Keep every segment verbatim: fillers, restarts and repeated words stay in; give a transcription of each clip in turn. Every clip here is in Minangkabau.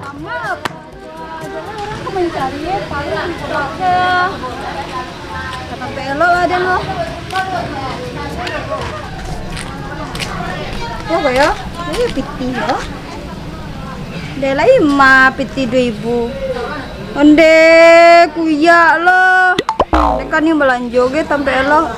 Mak, ado urang ka mancari, eh, paling ka tampek elok lah den lo. Oh, yo, ini pitih yo. Dek lai ma pitih duo ribu. Onde kuyak lo. Dek kan ni balanjo ge tampek elok.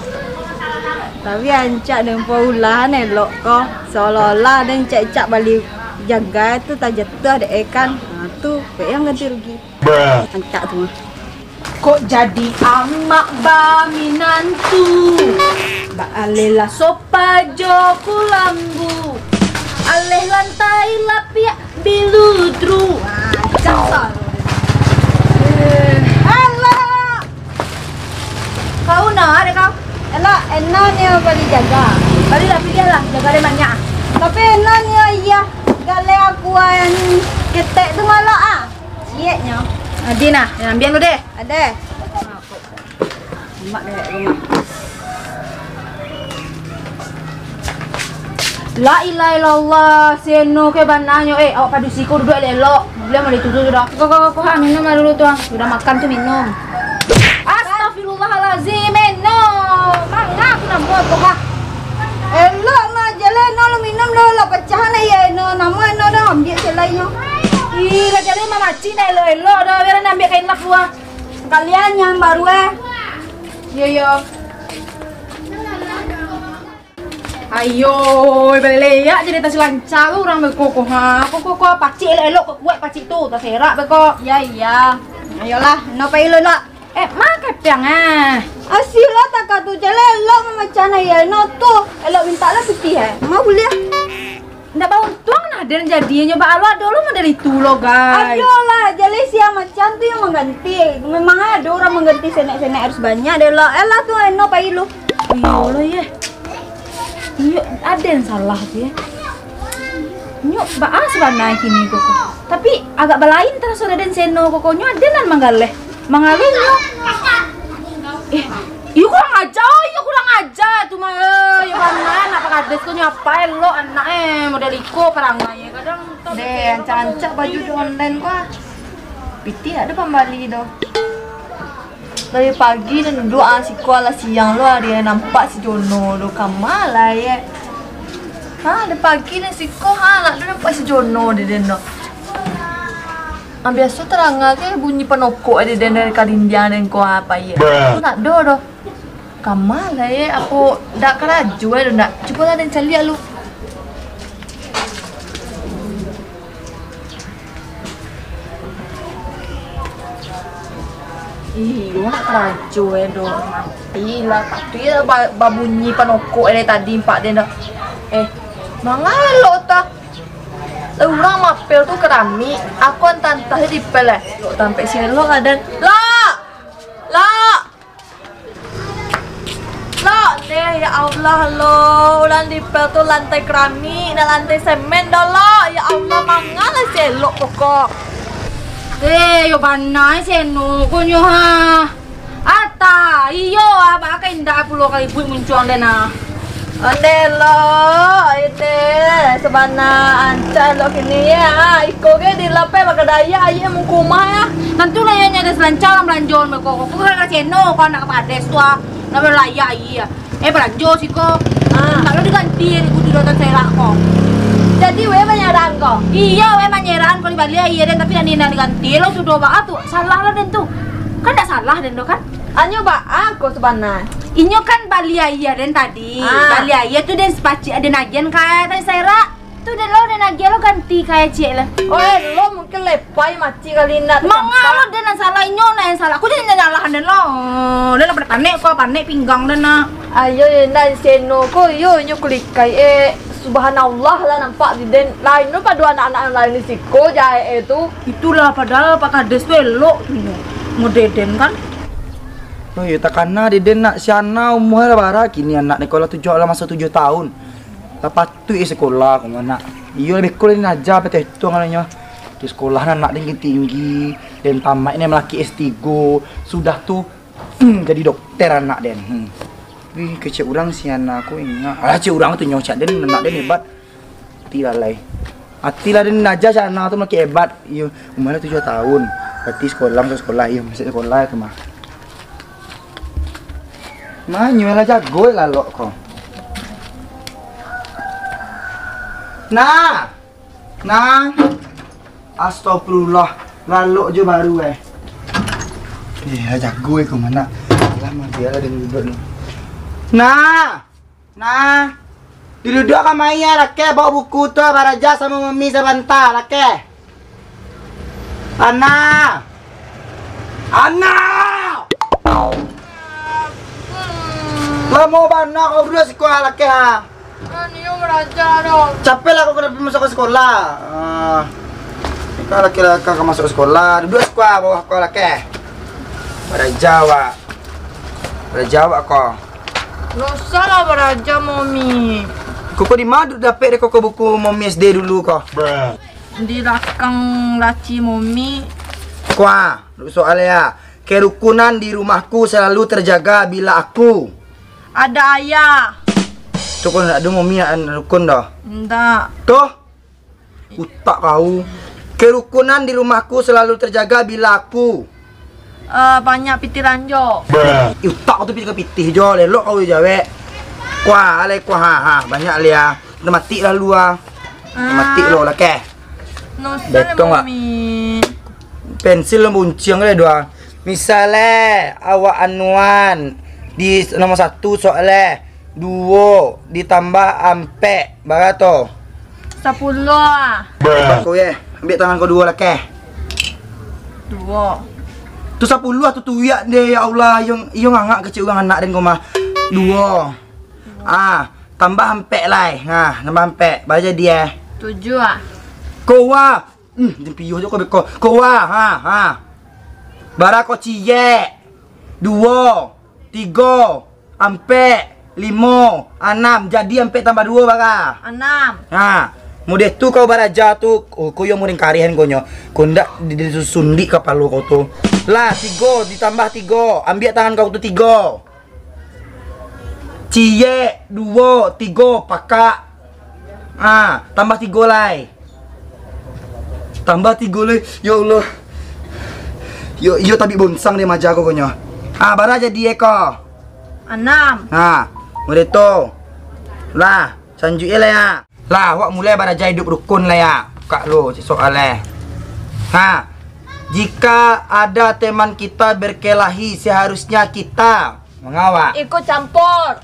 Tapi rancak den paulah elok ko. Seolah-olah den cak-cak bali jagai tu tajatuah dek e kan. Ha, tu, dek yang ganti rugi. Rancak tu mah. Kok jadi amak baminantu? Baalehlah sopa jo kulambu. Aleh lantai lapiak biludru. Wah, rancak sal. Eh, alah. Kau nak dek kau? Elok, eno nio bali jaga. Balilah, piliahlah, jaga dek banyak. Tapi eno nio, iyo, galeh aku yang ketek tu malak ah. Cieknyo. Adi nah, yang ambiak lu deh. Ado. Mak dek rumah. La ilaha illallah, seno ke bananyo. Eh, awak padusi ko duduak elok-elok. Buliah mah ditutup sudah. Ko, ko, ko, ko, ha, minum lah dulu tu, ha. Sudah makan tu minum. Astagfirullahalazim, eno. Manga aku namo tu, ha. Elok mah, jaleh eno lu minum dah, lah pacah nah, iyo, eno. Namo eno dah, ambiak se lai nyo. Ih, lah jaleh mah macik dah elok-elok dah. Biar eno ambiak kain lap lua. Sakalian yang baru, eh. Iyo, iyo. Ayo, baleak jadi tasilanca tu urang beko ko, ha. Ko, ko, ko, pacik elok-elok, ko kuek pacik tu, taserak beko. Iya, iya. Ayolah, no pai lu, no. Eh, ma kepiang, ah. Asia lah taka tu, jaleh elok mamacana, iyo, no tu. Elok mintak lah pitih, eh. Ma buliah. Ndak bauntuang nah den jadinyo, baa lo ado lo model itu lo, guys. Ado lah, jaleh sia macam tu yang mangganti. Memang ado urang mangganti senek-senek harus banyak deh lo. Elah tu eno pai lu. Iyo lo, yeh. Iyo, aden salah tu, yeh. Nyo baa sabana kini ko, ko. Tapi agak balain taraso den seno ko, ko. Nyo aden nan manggaleh. Mangalun nyo. Eh, iyo kurang aja, iyo kurang aja tu mah, eh. Iyo bana, anak pakades ko nyo apa elok anak, eh, model iko parangai, eh. Kadang tau. Deh, ancak-ancak baju di online ko, ah. Pitih ado pambali doh. Dari pagi den duduak, ah, siko alah siang lo, ah, den nampak si Jono doh, kama lah, ye. Ha, dari pagi den siko, ha, ndak ado nampak si Jono dek den doh. Ah, biaso taranga ke bunyi panokok dek den dari karindiang den ko, apa ye? Tu ndak ado doh. Kama lah ye, apo ndak karajo eh doh ndak? Cubolah den caliak lu. Ih, iyo nak karajo eh doh. Mati lah, patuik lah ba-, babunyi panokok eh dari tadi nampak den doh. Eh, manga elok ta. Lah urang mapel tu keramik, aku antah-antah dipel eh. Tampek si elok lah den. Lok! Lok! Lok, deh, ya Allah, lo. Urang dipel tu lantai keramik, nak lantai semen doh, Lok. Ya Allah, manga lah si elok pokok. Eh, yo bana, eh, seno ko nyo, ha. Ata, iyo, abah kan indak pulo kali buik muncuang den, ah. Ondeh, Lok, ide, sabana ancak elok kini, ya. Iko ge dilapeh bakadayak, aia mungkumah, ya. Tantu lah, ya, nyo ado salanca urang balanjo, beko. Ko kan seno, ko anak pakades tu, ah. Nak balayak aia. Eh, balanjo siko. Ah. Ndak lo diganti, di kudu dotan serak ko. Jadi, weh manyerang ko? Iyo, weh manyerang ko, dibali aia den, tapi ndak, ndak diganti lo, sudah baa tu. Salah lah den tu. Kan ndak salah den tu, kan? Anyo baa ko sabana? Inyo kan bali aia den tadi. Ah. Bali aia tu den sapacik, den agiahan ka tadi serak. Tu den lo, den agiah lo ganti ka ciek lah. Oh, eh, lo mungkin lepai macik kali nak. Manga lo den nan salah, inyo nan salah. Aku jadi nyalahan den lo. Den lah pada panek ko, panek pinggang den nak. Ayo, yo, nan seno ko, yo, inyo kulikai, eh, subhanallah lah nampak di den. Lain lo pado anak-anak nan lain di siko, jaek, eh, tu. Itulah, padahal Pak Kades tu elok tu nyo. Model den kan. Oh, iyo, takana di den nak, si Ana umua lah bara kini anak ni, kalau tujuah, lah maso tujuah tahun. Lah patuik sekolah ko mah nak. Iyo, lebih cool ni aja pateh tu ngaranyo. Di sekolah anak den tinggi, den tamat ni malaki S tigo, sudah tu, hmm, jadi dokter anak den. Hmm. Wih, kecek urang si Ana ko indak. Alah, cek urang tu nyo, cak den, anak den hebat. Ti lalai. Ati lah den aja si Ana tu makin hebat. Iyo, umurnyo tujuah tahun. Berarti sekolah, masuk sekolah. Iyo, masuk sekolah tu mah. Manyual lah jago lalok ko. Nah. Nah. Astagfirullah. Lalok jo baru eh. Eh, lah jago eh ko mah. Lah mah bialah den duduak ni. Nah. Nah, diduduak ka mai ah, lakeh, bawa buku tu, baraja samo mami sabanta, lakeh. Ana! Ana! Lamo bana kau duduak siko ah, lakeh, ha. Nio baraja doh. Capek lah kau kena masuak ka sikolah. Ah. Kau lakeh lah, kau ka masuak ka sikolah. Duduak siko ah, bawah kau, lakeh. Baraja awak. Baraja awak ko. Ndak usah lah baraja, Momi. Koko di ma dapek dek koko buku Momi S D dulu ko? Di lakang laci Momi. Kuah, soalnya, kerukunan di rumahku selalu terjaga bila aku ada ayah. Tu kalau ndak ada Momi nak rukun doh. Ndak. Tuh. Utak kau. Kerukunan di rumahku selalu terjaga bila aku. Eh, banyak pitih lanjo. Ih, utak kau tu pitih ka pitih jo, lelok kau jawek. Kuah, alai kuah, ha, ha, banyak lia. Kita mati lalu ah. Kita mati lo lah keh. Nusah Betong, Wak. Mami. Pensil lo bunciang le dua. Misale awak anuan di nomor satu soale. Duo ditambah ampek, bara to? Sapuluah. Hebat kau, ye. Ambiak tangan kau duo lakeh. Duo. Tu sapuluah tu tuiak deh, ya Allah. Iyo, iyo ngangak kecik urang anak den kau mah. Duo. Ah, tambah ampek lai. Nah, tambah ampek. Bara jadi, eh? Tujuah. Kau wah. Hmm, den piuh jo kau beko. Kau wah, ha, ha. Bara kau ciek. Duo. Tigo, ampek, limo, anam. Jadi ampek tambah duo bara? Anam. Ha. Mudah tu kau baraja tu, oh, kau yo muring karihan kau nyo. Kau ndak di, di sundik kapalo kau tu. Lah, tigo ditambah tigo. Ambiak tangan kau tu tigo. Ciek, duo, tigo, pakak. Ah, tambah tigo lai. Tambah tigo lai. Ya Allah. Yo, iyo tabik bonsang deh maja ko konyo. Ah, bara jadi eko? Anam. Ha, mudah tu. Lah, sanjuik lah ya. Lah, awak mulai baraja hidup rukun lah ya. Kak lo, soal eh. Ha. Jika ada teman kita berkelahi, seharusnya kita Manga awak? Ikut campur.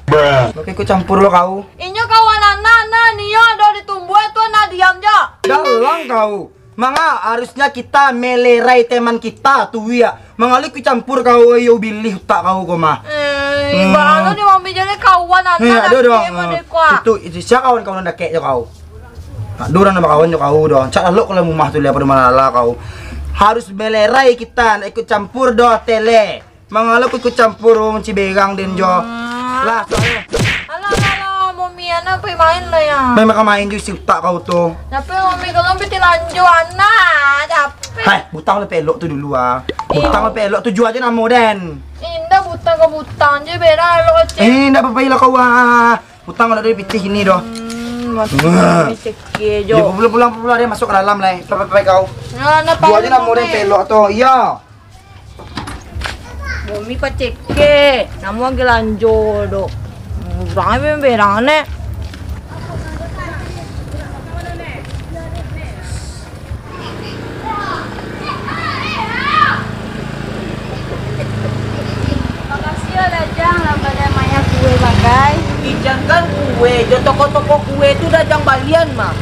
Oke, ikut campur lo kau. Inyo kawan anak, nah, nio do ditumbuah tu, nah, diam jo. Dalang kau. Manga harusnya kita melerai teman kita tu, ya. Manga lo ikut campur kau, yo bilih utak kau ko mah. Eh, hmm. Balo ni mambi jadi kawan anak. Eh, ado dong. Itu, itu sia kawan kau nan dakek jo kau. Ado urang nan bakawan jo kau doh. Cak lalok kalau mumah tu liak pado malala kau. Harus melerai kita, nak ikut campur doh, tele. Mangalo ku ikut campur, oh, manci berang den jo. Hmm. Lah, soalnyo. Alah, alah, alah, Momi, anak pai main lah ya. Main makan main jo isi utak kau tu. Tapi Momi kalau piti lanjo anak, capek. Hai, butang lah pelok tu dulu ah. Butang lah pelok tu jua aja namo den. Indah butang ke butang je, berang lo kecil. Eh, indah apa-apa lah kau ah. Butang lah dari pitih ini doh. Hmm, masuk Momi cekik jo. Pulang, pulang, pulang, dia masuk ke dalam lah. Pai, pai, pai kau. Nah, nah, jua aja namo den pelok tu. Iya. Momi pacekek, namo agi lanjo do. Urang be berang ne. Makasih yo Dajang lah pada maya kue bagai. Ijankan kue, jo toko-toko kue tu Dajang balian mah.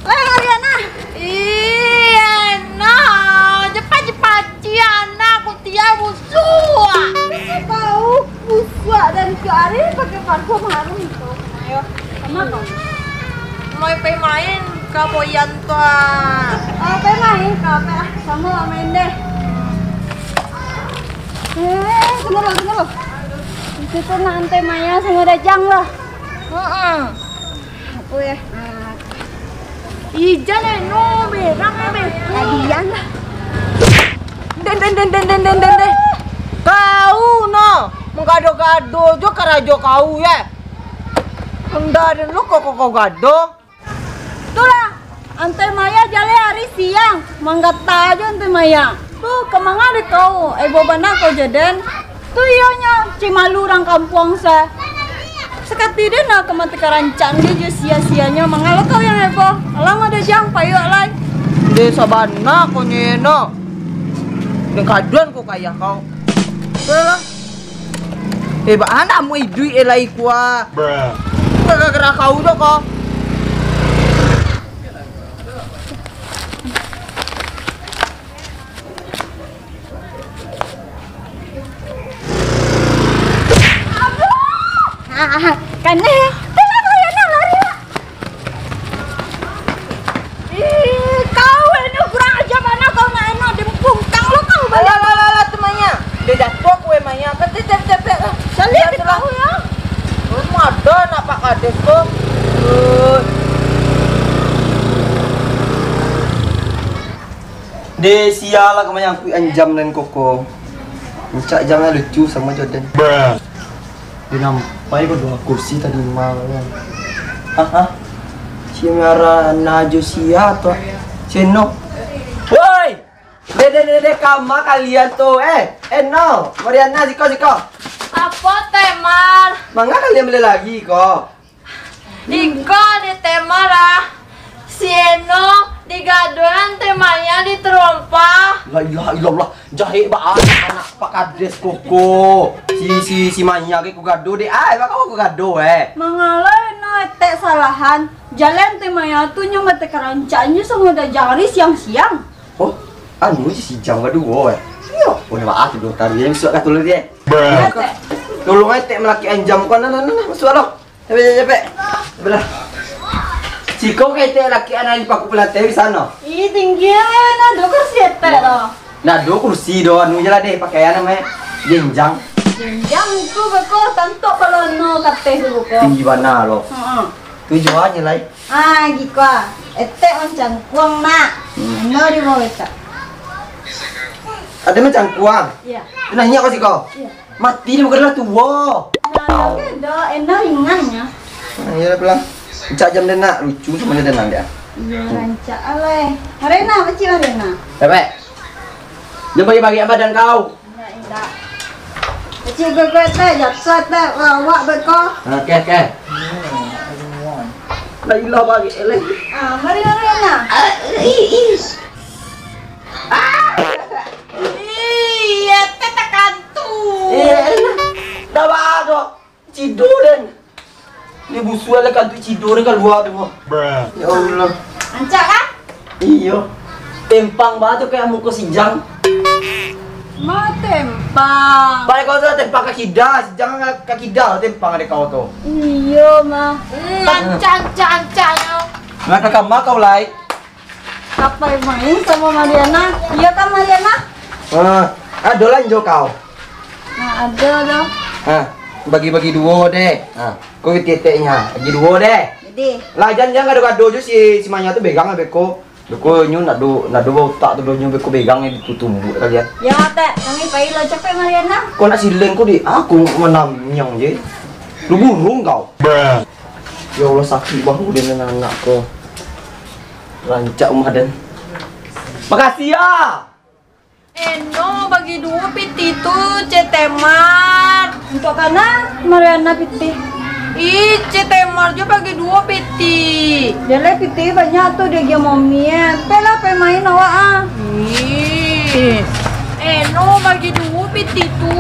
Weh, Mariana. Ih, Ana, cepat-cepat, Ci, Ana, kutia busuak. Bau busuak dan tu hari pakai parfum harum tu. Ayo, sama kau. Mau pergi main ke Boyan tu ah. Ah, pergi main ke apa? Sama lah main deh. Eh, tunggu dulu, tunggu dulu. Itu tu nanti Maya sama Dajang lah. Heeh. Apa ya? Ijan eh, no, berang eh, berang. Adian lah. Den, den, den, den, den, den, den, den. Kau no, menggado-gado jo karajo kau ya. Ndak ado lo kok, kok, kok gado. Tu lah, Teh Maya jaleh ari siang, manggata jo Teh Maya. Tu, ka manga dek kau, heboh bana kau jo den. Tu iyonyo, cik malu urang kampuang se. Sakati den lah ka mati karancak ni jo sia-sianyo, manga lo kau nan heboh. Alah, mah deh jang, payuak lai. Deh, sabana kau nyo no. Deng kaduan kau kaya kau. Alah. Eh, baa ndak amuah iduik eh lai kua. Gara-gara kau tu ko. Kaneh, kenapa ya nak lari lah? Ih, kau ini kurang ajar bana kau nak eno dempung kau lo kau balik. Alah, alah, alah, alah, tu Maya. Dia jatuah kue Maya. Kan tep, tep, tep, tep. Salah dia tahu ya. Rumah ada nak Pak Kades tu. Deh, sia lah ka manyangkuik anjam nan koko. Encak jangan lucu samo jo den. Di nampai ko duo kursi tadi malam. Hah, hah? Si Miara na jo sia tu. Si Eno. Woi! Deh, deh, deh, deh, kama kalian tu? Eh, Eno, Mariana, siko, siko. Apo, Temar? Manga kalian baliak lagi ko? Iko di Temar ah. Si Eno digaduahan Teh Maya di tarompa. La ilaha illallah. Jahek baa anak Pak Kades koko. Si, si, si Maya ke ko gaduah dek ai, baa kau ko gaduah eh. Manga lo Eno etek salahan. Jalan Teh Maya tu nyo mati karancaknyo samo dajang ari siang-siang. Oh, anu si Jang baduo eh. Iyo. Oh, nak baa tu doh taruih yang suak ka tulun dia. Iya, Tek. Tolong ai Tek malaki anjam ko, nah, nah, nah, nah, masuak lo. Capek, capek, capek. Belah. Siko ka Etek laki anak di paku pelatih di sano. Ih, tinggi lah, nah, ado kursi Etek lo. Ndak ado kursi doh, anu je lah deh, pakaian namanya jenjang. Jenjang tu beko tantok kalau no kateh tu beko. Tinggi bana lo. Heeh. Tujuannya lai. Ah, giko ah. Etek mancangkuang nak. Hmm. Eno di bawah etek. Ada mancangkuang? Iya. Nanya kau siko. Iya. Mati dia bukan lah tua. Nah, oke, dah, Eno ringannya. Nah, iya lah pulang. Cak jam dia nak lucu sama dia nak dia. Iya, rancak alai. Marena, macam Marena. Dapat. Dia bagi-bagi badan kau. Indak, indak. Kecil gue gue teh, jatuh teh, awak beko. Oke, oke. Lah ilah bagi eleh. Ah, mari Marena. Ah, ih, ih. Ah. Iya, teh takantu. Eh, dah bagus. Cido den. Ni busuan lah kantuik cido den kalua tu. Ya Allah. Rancak kan? Iyo. Tempang banget tu kayak muka si Jang. Ma tempang. Baik kau tu tempang ka kida, si Jang ka kida tempang dek kau tu. Iyo, ma. Hmm, rancak, rancak, rancak, yo. Nah, ka kama kau lai. Kapai main samo Mariana? Iyo kan, Mariana? Ah, ado lanjo kau. Nah, ado doh. Ah, bagi-bagi duo deh. Ah, kau iteteknya, bagi duo deh. Jadi. Lah, jan, jan gado-gado jo si, si Manya tu begang lah beko. Beko nyo nak do, nak do utak tu do nyo beko begang di tu tumbuak kalian. Yo, Tek, kami pai lo capek Mariana. Kau nak sileng kau di, aku manamnyang je. Lu burung kau. Ya Allah, sakik bahu dengan anak ko. Rancak umah den. Makasih ya. Eno bagi duo pitih tu, Cek Temar. Untuak kana Mariana pitih? Ih, Cek Temar jo bagi duo pitih. Jaleh pitih banyak tu, dia gia momi eh. Pai lah, pai main awak ah. Ih. Eno bagi duo pitih tu.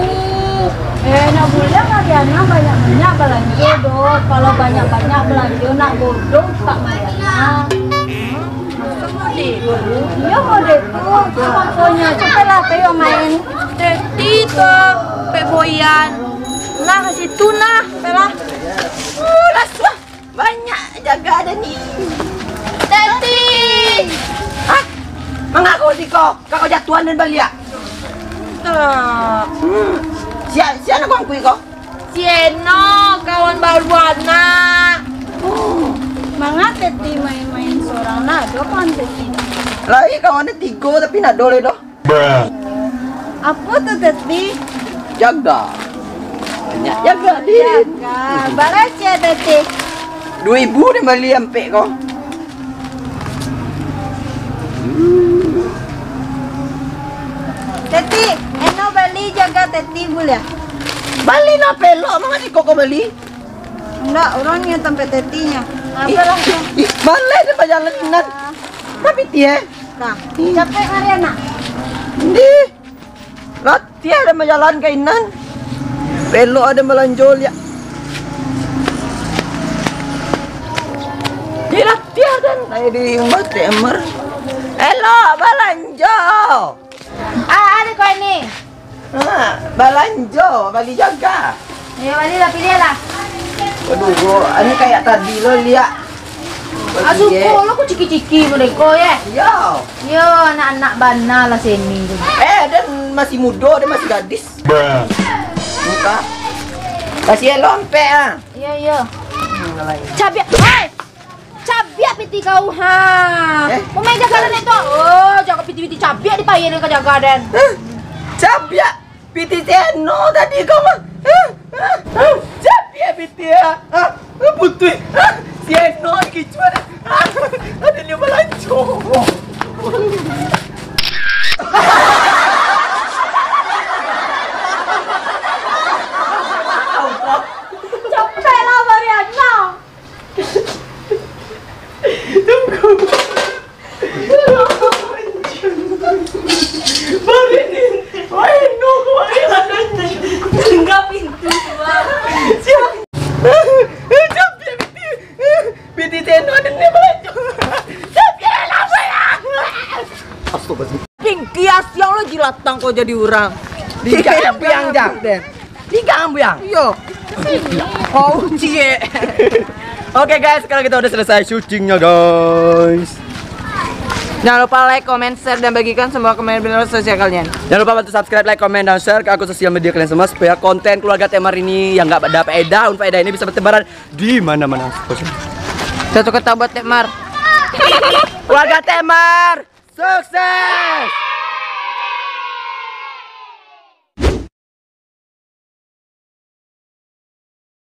Eh, nak buliah Mariana banyak-banyak balanjo doh. Kalau banyak-banyak balanjo nak bodoh tak Mariana. Maksud mode tu? Iyo mode tu. Contohnyo, capeklah, payo main. Teti tu, Pek Boyan. Nah, ka situ nah. Capeklah. Uh, lah suah. Banyak jaga ada ni. Teti! Hah? Manga kau siko? Kau jatuhan dan baliak. Tak. Hmm. Sia, sia nak kau angkui kau? Si Eno, kawan baru anak. Oh. Manga Teti main-main sorang lah, ado kawan Teti. Lai kawan tigo tapi ndak ado lai doh. Apo tu, Teti? Jaga. Banyak jaga, Din. Jaga. Baracia, Teti? Duo ribu den bali ampek ko. Teti, Eno bali jaga Teti buliah. Bali lah pelok, manga siko ko bali? Ndak, urang nio tampek Tetinyo. Ih, apolah. Ih, baleh den bajalan nan. Tapi tie. Nah, capek mari anak. Ndih. Latiah den bajalan ka inan. Elok den balanjo liak. Di latiah den. Ayo di rumah Temer. Elok balanjo. Ah, ada kau ini. Ha, balanjo, bali jaga. Ya, bali lah, pilih lah. Aduh, anu kayak tadi lo liak. Ah, suko lo ku ciki-ciki model ko, ye. Yo. Yo, anak-anak bana lah seni tu. Eh, den masih mudo, den masih gadis. Muka. Kasih elok ampek, ah. Yo, yo. Cabiak. Hei! Cabiak piti kau, ha. Eh? Mau main jaga nenek tu. Oh, jaga piti-piti cabiak di payah ka jaga den. Hah? Cabiak? Piti Seno tadi kau mah. Hah? Hah? Hah? Siapa ya piti ya? Hah? Hah? Putuih. Hah? Si Eno kicuan. Hah? Ada dia balanco. Capek lah Mariana. Tunggu. Baru ni. Wah, no, wah, tinggal pintu keluar. Siap. Siap, siap, siap. Piti Seno ada ni, Bang. Siap, siap, siap. Astagfirullahaladzim. King, kias yang lo jilatang kau jadi urang. Tiga yang biang jang, Den. Tiga yang biang. Iyo. Oh, cie. Oke guys, sekarang kita udah selesai syutingnya guys. Jangan lupa like, comment, share, dan bagikan semua ke media sosial kalian. Jangan lupa bantu subscribe, like, comment, dan share ke akun sosial media kalian semua supaya konten keluarga Temar ini yang nggak ada faedah, unfaedah ini bisa bertebaran di mana-mana. Satu kata buat Temar. Keluarga Temar, sukses!